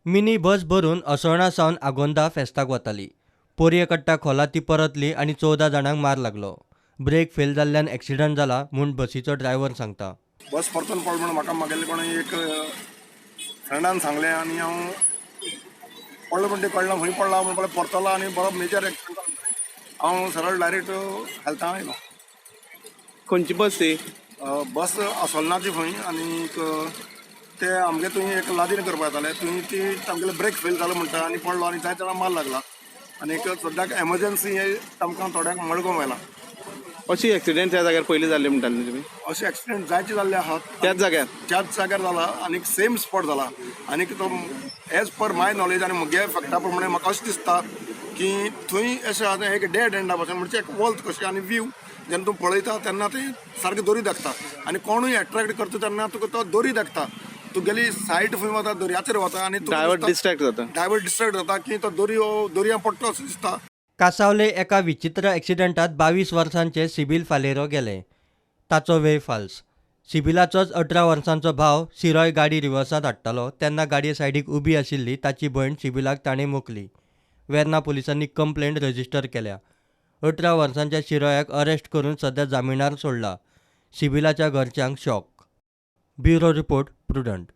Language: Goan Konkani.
मिनी बस भरून असोळणा सावन आगोंदा फेस्ताक वताली. पोरये कट्टा खोला ती परतली आनी 14 जाणांक मार लागलो. ब्रेक फेल जाल्ल्यान एक्सिडंट जाला म्हूण बसीचो ड्रायव्हर सांगता. बस परतून पडलो म्हूण म्हाका म्हागेले कोणे एक फ्रेंडान सांगलें आनी हांव पडलो म्हणटा कळना खंय पडला म्हूण पळय परतलो आनी बरो मेजर एक्सिडंट जालो. हांव सरळ डायरेक्ट हेल्थां आयलो. खंयची बस ती? बस असोलनाची खंय आनी ते आमगे थंय एक लादीन करपा येताले थंय ती तांगेले ब्रेक फेल जालो म्हणटा आनी पडलो आनी जायते जाणां मार लागला आनी सद्याक एमर्जन्सी हे तांकां थोड्यांक मडगांव व्हेला. अशी एक्सिडेंट त्या जाग्यार पयलीं जाल्ले म्हणटाले न्ही तुमी? अशे एक्सिडेंट जायते जाल्ले आहात. त्याच जाग्यार? त्याच जाग्यार जाला आनी सेम स्पॉट जाला आनी तो एज पर माय नॉलेज आनी म्हगे फॅक्टा प्रमाणे म्हाका अशें दिसता की थंय अशें आतां एक डेड एंडा भशेन म्हणजे एक वॉल्त कशी आनी व्यू जेन्ना तूं पळयता तेन्ना ती सारकी दोरी दाखता आनी कोणूय एट्रेक्ट करता तेन्ना तुका तो दोरी दाखता, तुगेली सायट खंय वता दर्याचेर वता आनी ड्रायव्हर डिस्ट्रॅक्ट जाता. ड्रायव्हर डिस्ट्रॅक्ट जाता की तो दर्यो दर्या पडटा असो दिसता. कासावले एका विचित्र एक्सिडंटात 22 वर्सांचे सिबील फालेरो गेले. ताचो वेळ फाल्स. सिबिलाचोच 18 वर्सांचो भाव सिरोय गाडी रिवर्सांत हाडटालो तेन्ना गाडये सायडीक उबी आशिल्ली ताची भयण सिबिलाक ताणें मोखली. वेर्ना पुलिसांनी कंप्लेंट रजिस्टर केल्या. 18 वर्सांच्या शिरोयाक अरेस्ट करून सध्या जामिनार सोडला. सिबिलाच्या घरच्यांक शॉक. Bureau report, Prudent.